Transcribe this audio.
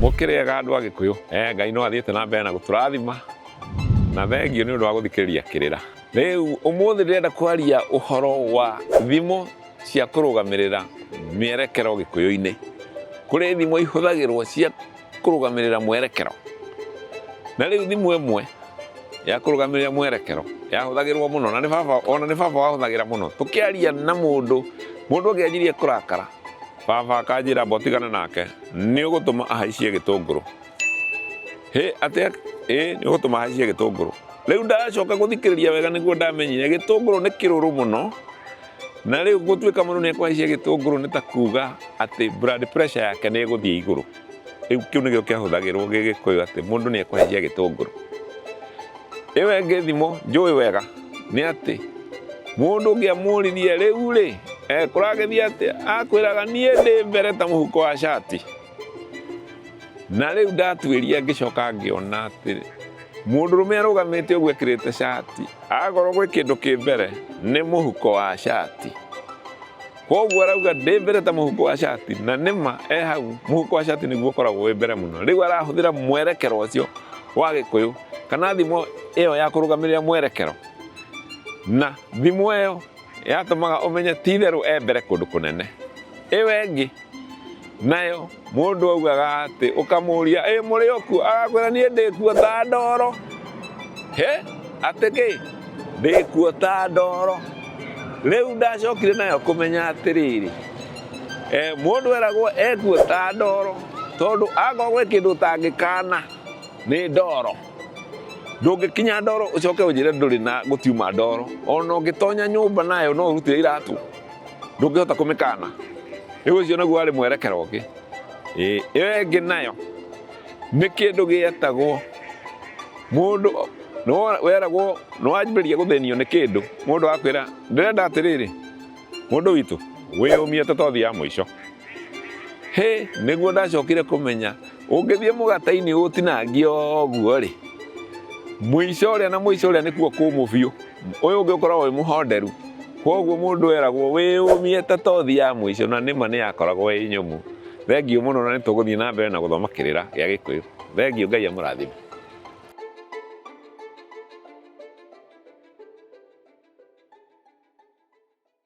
Mũkĩrĩega andũ a Gĩkũyũ. Eh, Ngai no athiĩte na mbere na gũtũrathima na thengio nĩ ũndũ wa gũthikĩrĩria kĩrĩra. Rĩu ũmũthĩ ndĩrenda kwaria ũhoro wa thimo cia kũrũgamĩrĩra mĩerekero Gĩkũyũ-inĩ. Kũrĩ thimo ihũthagĩrwo cia kũrũgamĩrĩra mwerekero. Na rĩu thimo ĩmwe ya kũrũgamĩrĩra mwerekero yahũthagĩrwo mũno na nĩ baba ona nĩ baba wahũthagĩra mũno tũkĩaria na mũndũ mũndũ angĩanjirie kũrakara baba akanjĩra amba ũtigane nake nĩ ũgũtũma ahaicie gĩtũngũrũ hĩ atĩa ĩ nĩ ũgũtũma ahaicie gĩtũngũrũ rĩu ndacoka gũthikĩrĩria wega nĩguo ndamenyire gĩtũngũrũ nĩ kĩrũrũ mũno na rĩu gũtuĩka mũndũ nĩ ekũhaicia gĩtũngũrũ nĩ ta kuga atĩ blood pressure yake nĩ ĩgũthiĩ igũrũ rĩu kĩu nĩkĩo kĩahũthagĩrwo gĩ gĩkũyũ atĩ mũndũ nĩ ekũhaicia gĩtũngũrũ ĩyo ĩngĩ thimo njũĩ wega nĩ atĩ mũndũ ũngĩamũririe rĩu rĩ kũragĩthiĩ atĩa akwĩraga niĩ ndĩ mbere ta mũhuko wa cati na rĩu ndatuĩria ngĩcoka ngĩona atĩ mũndũrũme arũgamĩte ũguo ekĩrĩte cati akorwo gwĩ kĩndũ kĩ mbere nĩ mũhuko wa cati koguo arauga ndĩ mbere ta mũhuko wa cati na nĩma e hau mũhuko wa cati nĩguo ũkoragwo wĩ mbere mũno rĩu arahũthĩra mwerekero ũcio wa gĩkũyũ kana thimo ĩyo ya kũrũgamĩrĩra mwerekero na thimo ĩyo yatũmaga ũmenye ti itherũ e mbere kũndũ kũnene ĩyo ĩngĩ nayo mũndũ augaga atĩ ũkamũria ĩ mũrĩ okuo agakwĩra niĩ ndĩkuo ta ndoro he atĩ kĩ ndĩkuo ta ndoro rĩu ndacokire nayo kũmenya atĩrĩrĩ e, mũndũ eragwo ekuo ta ndoro tondũ akorwo gwĩ kĩndũ ũtangĩkana nĩ ndoro ndũngĩkinya ndoro ũcoke ũnjĩre ndũrĩ na gũtiuma ndoro ona ũngĩtonya nyũmba nayo no ũrutire iratũ ndũngĩhota kũmĩkana rĩu ũcio naguo warĩ mwerekero ũngĩ ĩĩ ĩyo ĩngĩ nayo nĩ kĩndũ gĩetagwo mũndũ weragwo nĩ wanjĩrĩria gũthĩnio nĩ kĩndũ mũndũ akwĩra ndĩrenda atĩrĩrĩ mũndũ witũ wĩyũmie ta tothi ya mũico hĩ nĩguo ndacokire kũmenya ũngĩthiĩ mũgate-inĩ ũtinangie ũguo rĩ mũico ũrĩa na mũico ũrĩa nĩkuo kũmũ biũ ũyũ ũngĩ ũkoragwo wĩ mũhonderu koguo mũndũ eragwo wĩyũmie ta tothi ya mũico na nĩma nĩ yakoragwo ĩ nyũmũ. Thengiũ mũno na nĩ tũgũthiĩ na mbere na gũthoma kĩrĩra gĩa Gĩkũyũ. Thengiũ Ngai amũrathime.